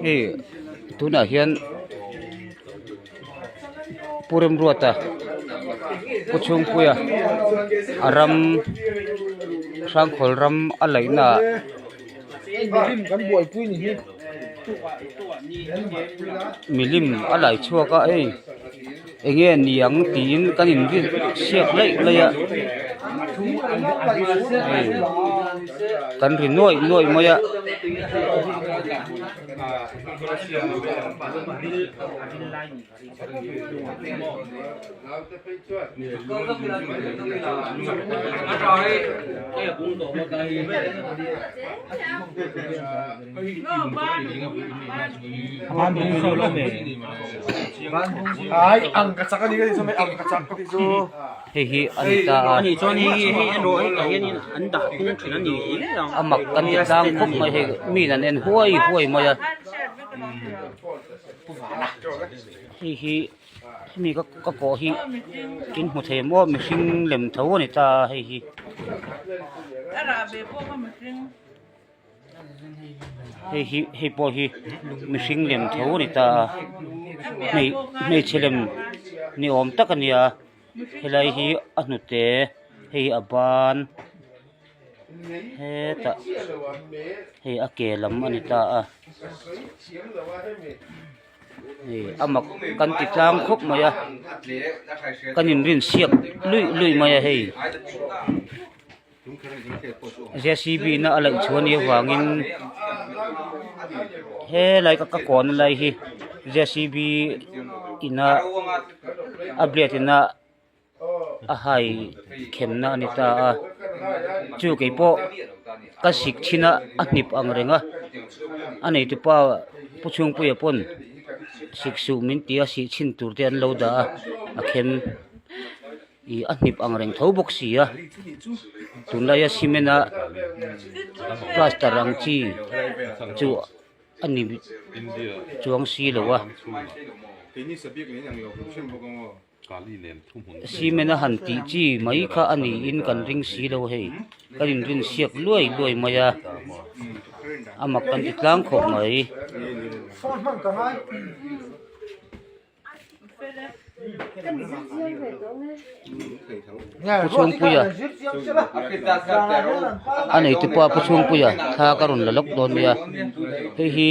Hei tunah hian Pu Remruata Pu Chhungpuia a ram Hrangkhawl ram a laihna ah milim a lai chhuak a hei eng nge niang tiin kan in siak laih laih a hei kan ri nuaih nuaih mai a. Hei hi a ni ta a a mak kan ti tlang khawp mai hei mi in an en huai huai mai a. Hei hi hemi ka ka kawh hi in hmu thei maw mihring lem tho a ni ta a hei hi. Hei hi hei pawh hi mihring lem tho a ni ta a hmeichhe lem ni awm tak a ni a helai hi a hnute hei hi a ban. Hetah hei a ke lam a ni ta a hei a mak kan ti tlang khawp mai a kan inrin siak luih luih mai a hei J C B na a laih chhuah anih avangin helai ka kawn lai hi J C B ina a blade ina. A hai khenna a ni ta a chu kei pawh ka sik thin a a hnip ang reng a a neitu pa pu chhungpuia pawn sik suh min ti a sih chhin tur te an lo dah a a khem ih a hnip ang reng tho bawk si a tunlaia cement a plaster ang chi chu a ni chuang si lo a. Cement a han tih chi mai kha a niin kan ring si lo hei kan inrin siak luai luai mai a a mak kan ti tlang khawp mai. Pu Chhungpuia a neitu pa Pu Chhungpuia thla ka rawn la lawk dawn nia hei hi.